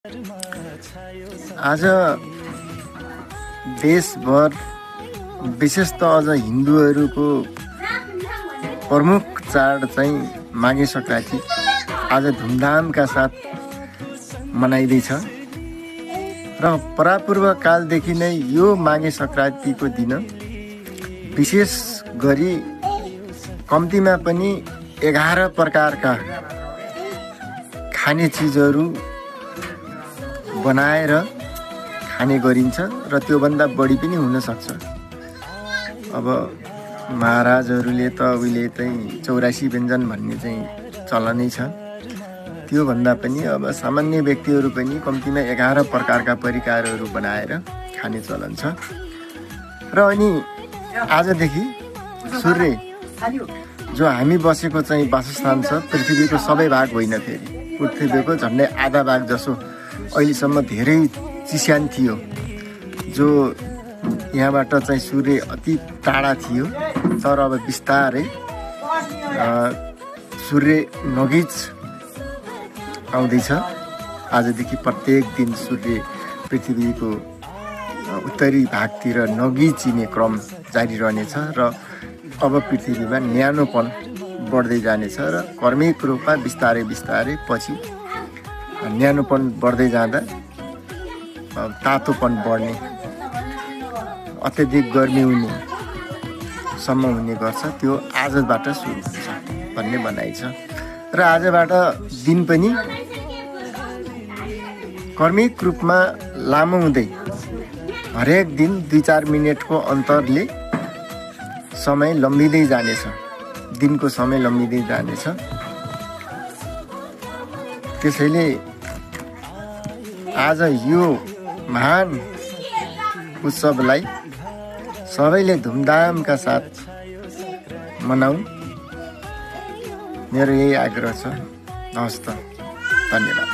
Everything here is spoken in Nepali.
आज देशभर विशेष त अझ हिन्दूहरूको प्रमुख चाड चाहिँ माघे सङ्क्रान्ति आज धुमधामका साथ मनाइँदैछ र परापूर्व कालदेखि नै यो माघे सङ्क्रान्तिको दिन विशेष गरी कम्तीमा पनि 11 प्रकारका खाने चिजहरू बनाएर खाने गरिन्छ र त्योभन्दा बढी पनि हुन सक्छ। अब महाराजहरूले त उहिले चाहिँ 84 व्यञ्जन भन्ने चाहिँ चलनै छ। त्योभन्दा पनि अब सामान्य व्यक्तिहरू पनि कम्तीमा 11 प्रकारका परिकारहरू बनाएर खाने चलन छ। र अनि आजदेखि सूर्य जो हामी बसेको चाहिँ वासस्थान छ पृथ्वीको सबै भाग होइन, फेरि पृथ्वीको झन्डै आधा भाग जसो अहिलेसम्म धेरै चिस्यान थियो, जो यहाँबाट चाहिँ सूर्य अति टाढा थियो। तर अब बिस्तारै सूर्य नजिक आउँदैछ। आजदेखि प्रत्येक दिन सूर्य पृथ्वीको उत्तरी भागतिर नगिचिने क्रम जारी रहनेछ र अब पृथ्वीमा न्यानोपन बढ्दै जानेछ र क्रमिक रूपमा बिस्तारै बिस्तारै पछि न्यानोपन बढ्दै जाँदा तातोपन बढ्ने, अत्यधिक गर्मी हुने सम्म हुने गर्छ। त्यो आजबाट सुरु हुन्छ भन्ने भनाइ छ। र आजबाट दिन पनि क्रमिक रूपमा लामो हुँदै हरेक दिन 2-4 मिनटको अन्तरले समय लम्बिँदै जानेछ, दिनको समय लम्बिँदै जानेछ। त्यसैले आज यो महान उत्सवलाई सबैले धुमधामका साथ मनाऊ, मेरो यही आग्रह छ। हवस् त, धन्यवाद।